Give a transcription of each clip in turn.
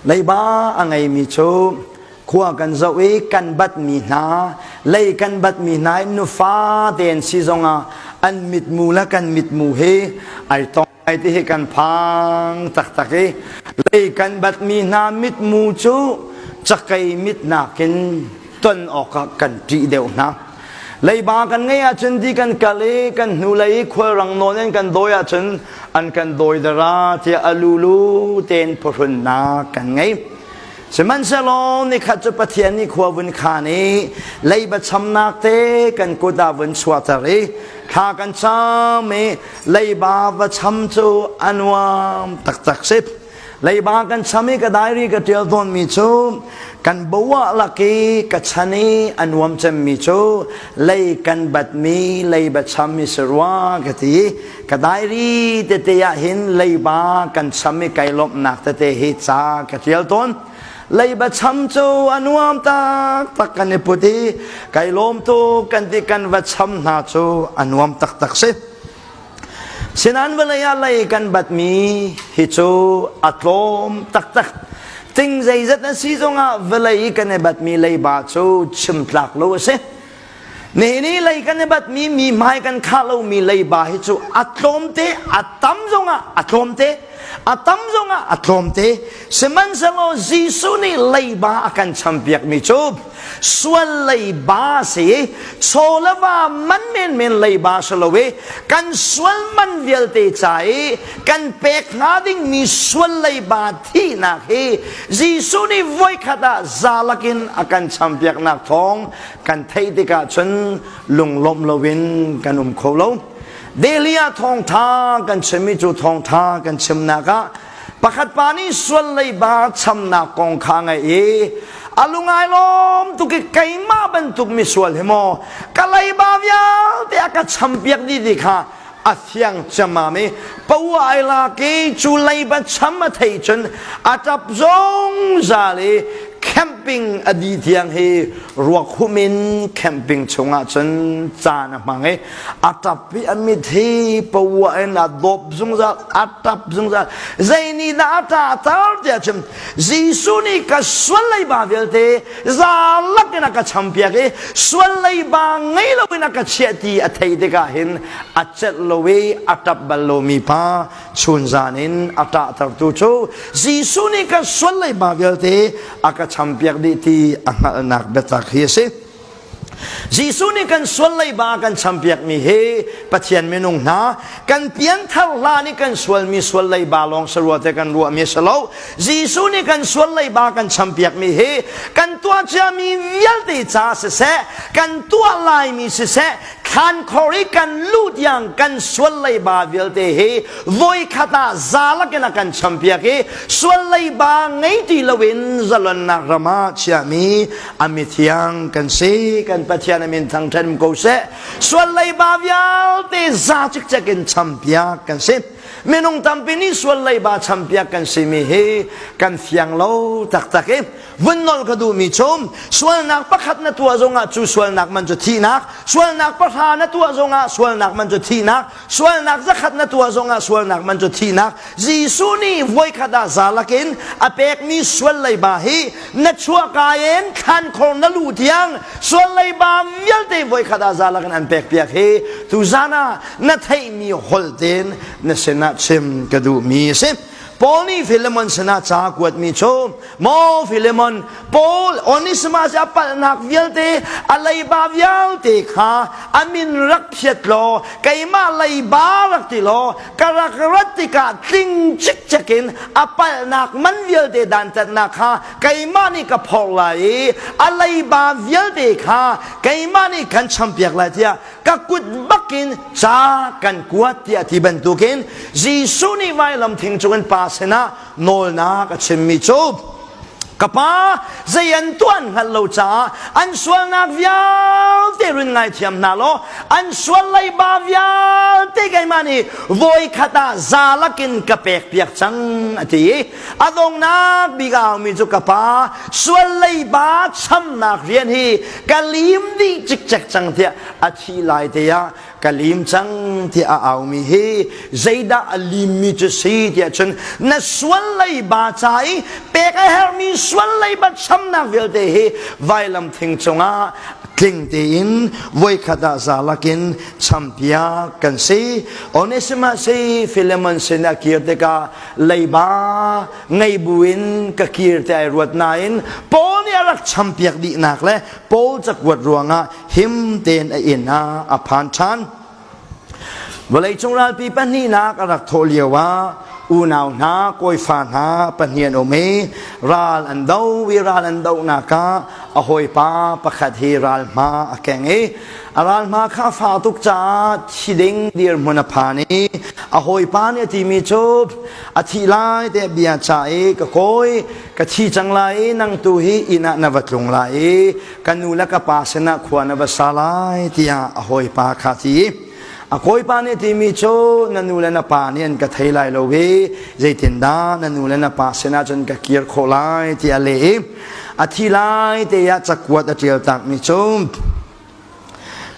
Leiba a ngeimi cu khua kan zoh i kan batmi hna, lei kan batmi hna i nufa tein si zongah an mitmu le kan mitmu hi ai tong ai ti hi kan phang taktak i lei kan batmi hna mitmu cu cakei mit nakin ton awkah kan ṭih deuh hna. Leiba kan ngeih ahcun di kan kal i kan hnulei i khualrang nawn in kan dawi ahcun an kan dawi dara tiah a lulu tein phuhrunnak kan ngei. Sihmanhsehlaw nikhat cu Pathian nih khua vun khan i leiba chamnak te kan kut ah vun chuahter i thla kan cham i leiba va cham cu a nuam taktak si. Leiba kan cham i ka diary ka ṭial tawnmi cu kan boah lak i ka chan i a nuam cemmi cu lei kan batmi leiba cham i si rua ka ti. Ka diary tete ah hin leiba kan cham i kai lawmhnak tete hi ca ka ṭial tawn. Leiba cham cu a nuam taktak kan i put i kai lawm tuk kan ti kan va cham hna cu a nuam taktak si. Sinan vawlei ah lei kan batmi hi cu a tlawm taktak. Ting zeizat a si zongah vawlei i kan i batmi leiba cu chim tlak lo a si. Nihin i lei kan i batmi mi hmai kan khah lomi leiba hi cu a tlawmte, a tam zongah a tlawmte, a tam zongah a tlawmte. Sihmanhsehlaw Jesuh nih leiba a kan champiakmi cu sual leiba a si i chaw le va man menmen leiba si lo i kan sual man vialte ca i kan pek hnga dingmi sual leiba thihnak hi Jesuh nih voikhat ah zalak in a kan champiaknak thawng kan theih tikah cun lunglawmh loin kan um kho lo. Delhi ah thawngtha kan chimmi cu thawngtha kan chimnak ah Pakhat pa nih sual leiba chamnak kong kha ngaih i a lungai lawm tuk i keimah bantuk misual hi maw ka leiba vialte a ka champiak dih ti kha a fiang ciammam i paua ai lak i cu leiba cham a theih cun a ṭap zungzal i camping a di tiang hi ruak hum in camping chungah cun caan a hmang i a ṭap i a mit hi paua in a dawp zungzal a ṭap zungzal zei nih dah a ṭahter tiah chim Jesuh nih ka sual leiba vialte za lakin a ka champiak i sual leiba ngei loin a ka chiah ti a theih tikah hin a celh lo i a ṭap bal lomi pa chunzan in a ṭahtertu cu Jesuh nih ka sual leiba vialte a ka champiak dih ti a hngalhnak biatak hi a si. Jesuh nih kan sual leiba kan champiakmi hi Pathian minung hna kan pianthar hlan i kan sualmi sual leiba lawng sarua te kan ruahmi a si lo. Jesuh nih kan sual leiba kan champiakmi hi kan tuah ciami vialte ca siseh, kan tuah laimi siseh, thlankhor i kan luh tiang kan sual leiba vialte hi voikhat ah zalak in a kan champiak i sual leiba ngei ti loin zalonnak ram ah chiahmi a mithiang kan si kan Pathian a min thangṭhat ko seh sual leiba vialte za cikcek in champiak kan si minung tampi nih sual leiba champiak kan simi hi kan fiang lo taktak i vun nolh ka duhmi cu sualnak pakhat na tuah zongah cu sualnak man cu thihnak sualnak pahra na tuah zongah sualnak man cu thihnak sualnak zakhat na tuah zongah sualnak man cu thihnak Jesuh nih voikhat ah zalak in a pekmi sual leiba hi na chuahka in thlankhor na luh tiang sual leiba vialte voikhat ah zalak in an pek piak hi tuzan ah na theihmi holh tein na sinah chim ka duhmi a si Paul nih Philemon sinah ca kuatmi cu Maw Philemon, Paul Onesimus a palhnak vialte, a leiba vialte kha a min rak phiat law, keimah leiba rak ti law, ka rak rat tikah tling cikcek in a palhnak man vialte dantatnak kha keimah nih ka phorh lai i a leiba vialte kha keimah nih kan champiak lai tiah ka kut bakin ca kan kuat tiah ti bantukin Jesuh nih vailam thing cungin pa sinah nawlnak a chimmi cu ka pa zei an tuah an hngalh lo caah an sualnak vialte run ngaithiam hna law an sual leiba vialte keimah nih voikhat ah zalak in ka pek piak cang a ti i a donghnak bik a aumi cu ka pa sual leiba chamnak rian hi ka lim dih cikcek cang tiah a thi lai te ah. ka lim cang tiah a aumi hi zeidah a limmi cu si tiah cun na sual leiba ca i pek a herhmi sual leiba chamnak vialte hi vailam thing cungah tling tein voikhat ah za lakin champiak kan si. Onesimus hi Philemon sin a kir tikah leiba ngei buin ka kir te ai ruat nain Paul nih a rak champiak dihnak le Paul cakuat ruangah him tein a inn ah a phan ṭhan. Vawleicung ralpi pahnihnak a rak thawh lio ah unau hna, kawifa hna pahnih an um i ral an do i ral an dohnak ah a hawipa pakhat hi ral hma a keng i a ral hma kha a fah tuk caah thi ding dirhmun a phan i a hawipa nih a timi cu a thih lai te bia ca i ka kawi ka thi cang lai i nang tu hi inn ah na va tlung lai i ka nu le ka pa sinah khua na va sa lai tiah a hawipa kha ti. A kawipa nih timi cu na nu le na pa nih an ka thei lai lo i zeitindah na nu le na pa sinah cun ka kir khawh lai tiah a leh i a thi lai te ah cakuat a ṭial takmi cu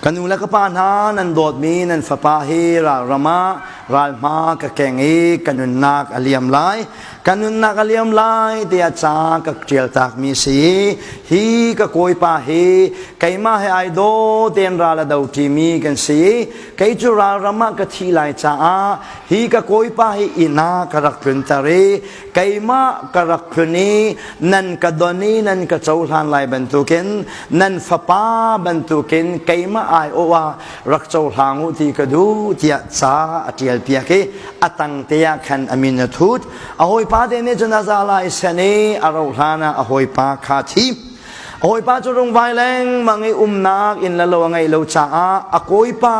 Ka nu le ka pa hna nan dawtmi nan fapa hi ralram ah ralhma ka keng i ka nunnak a liam lai. Ka nunnak a liam lai tiah ca ka ṭial takmi si i hi ka kawipa hi keimah he ai daw tein ral a do ṭimi kan si i kei cu ralram ah ka thih lai caah hi ka kawipa hi inn ah ka rak tlunter i keimah ka rak tlun i nan ka don i nan ka cohlan lai bantukin nan fapa bantukin keimah aiawh ah rak cohlang u ti ka duh tiah ca a ṭial piak i a tang te ah khan a min a thut. A hawipa te nih cun a za lai sen i a rauh hlan ah a hawipa kha thi. A hawipa cu rungvai lengmang i umnak inn le lo a ngeih lo caah a kawipa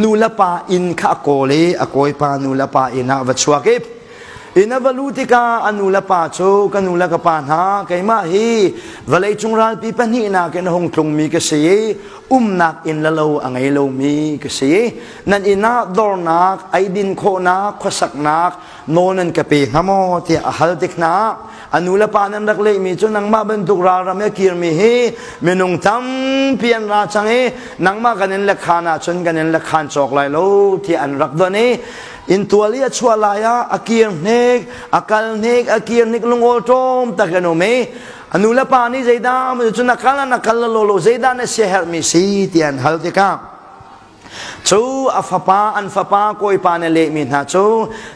nu le pa inn kha a kawl i a kawipa nu le pa inn ah va chuak i Inn a va luh tikah a nu le pa cu ka nu le ka pa hna keimah hi vawleicung ralpi pahnihnak in a hung tlungmi ka si i umnak inn le lo a ngei lomi ka si. Nan inn ah dornak, eidin khawhnak, khuasaknak nawl nan ka pe hnga maw tiah a hal tik hna. A nu le pa nan rak lehmi cu nangmah bantuk ralram i a kirmi hi minung tampi an ra cang i nangmah kan in le khaan ahcun kan in le khaan cawk lai lo tiah an rak don i Inntual i a chuah lai ah a kir hnek, a kal hnek, a kir hnek lungawl ṭawm tak an um i a nu le pa nih zeidah cun a kal an a kal lo lo zeidah na siaherhmi si ti an hal tikah cu a fapa an fapa kawipa na lehmi hna cu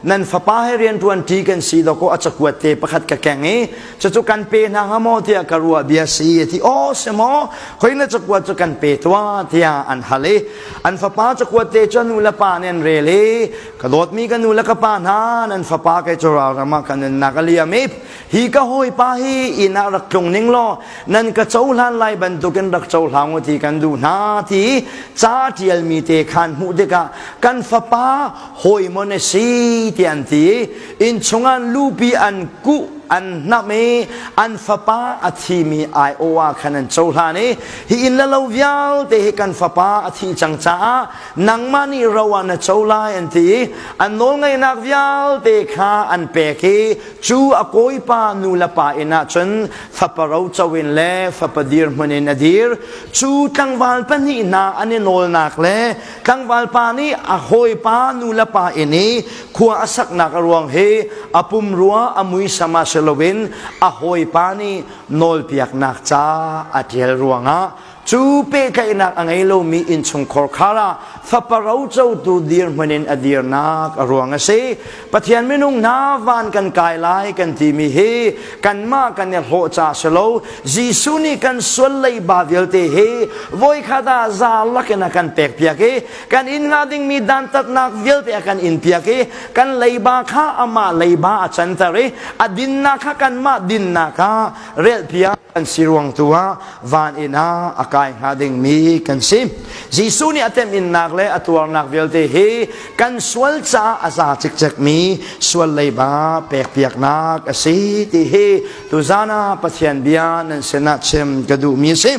nan fapa he rianṭuan ṭi kan si dawkaw a cakuat te pakhat ka keng i cucu kan pe hna hnga maw tiah ka ruah bia si a ti aw si maw khoi na cakuat cu kan pe tuah tiah an hal i An fapa cakuat te cu nu le pa nih an rel i ka dawtmi ka nu le ka pa hna nan fapa kei cu ralram ah ka nunnak a liam i hi ka hawipa hi inn ah rak tlung ning law nan ka cohlan lai bantukin rak cohlang u ti kan duh hna ti ca ṭialmi te khan hmuh tikah kan fapa hawi maw na si ti an ti i innchung ah lupi an kuh an hnamh i an fapa a thimi aiawh ah khan an cohlan i Hi inn le lo vialte hi kan fapa a thih cang caah nangmah nih ro ah na co lai an ti i an nawlngeihnak vialte kha an pek i cu a kawipa nu le pa inn ah cun fapa roco in le fapa dirhmun in a dir. Cu tlangval pahnih hna an i nawlnak le tlangval pa nih a hawipa nu le pa inn i khua a saknak a ruang hi a pumrua a muisam ah si loin a hawipa nih nawlpiaknak ca a ṭial ruangah cu pehtlaihnak a ngei lomi innchungkhar khar ah fapa rocotu dirhmun in a dirnak a ruang a si. Pathian minung hna van kan kai lai kan timi hi kanmah kan i hlawh ca si lo. Jesuh nih kan sual leiba vialte hi voikhat ah za lakin a kan pekpiak i kan in hnga dingmi dantatnak vialte a kan inpiak i kan leiba kha amah leiba a canter i a dinnak kha kanmah dinnak ah relpiak kan si ruang tu ah van inn ah a kai hnga dingmi kan si. Jesuh nih a temhinnak le a tuarnak vialte hi kan sual caah a za cikcekmi sual leiba pekpiaknak a si ti hi tuzan ah Pathian bia nan sinah chim ka duhmi a si.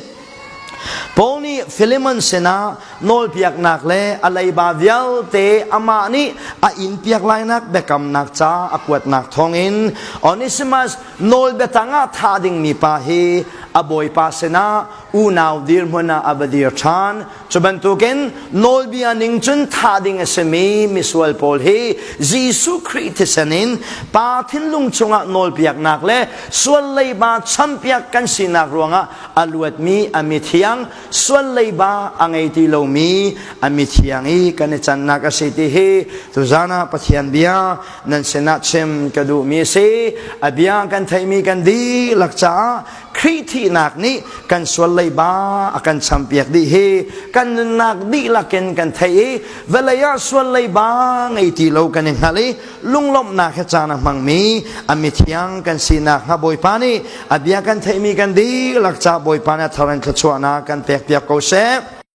Paul nih Philemon sinah nawlpiaknak le a leiba vialte amah nih a inpiak lainak biakamnak ca a kuatnak thawngin Onesimus nawl biatang ah thah dingmi pa hi a bawipa sinah unau dirhmun ah a va dir ṭhan. Cu bantukin nawlbia ning cun thah ding a simi misual pawl hi Jesuh Khrih thisen in Pa thinlung chungah nawlpiaknak le sual leiba champiak kan sinak ruangah a luatmi a mithiang sual leiba a ngei ti lomi a mithiang i kan i cannak a si ti hi tuzan ah Pathian bia nan sinah chim ka duhmi a si. A bia kan theihmi kan dihlak caah Khrih thihnak nih kan sual leiba a kan champiak dih hi kan nunnak dihlak in kan theih i vawlei ah sual leiba ngei ti lo kan i hngalh i lunglawmhnak he caan a hmangmi a mithiang kan sinak hnga Bawipa nih a bia kan theihmi kan dihlak ca Bawipa nih a thar in thluachuahnak kan pekpiak ko seh.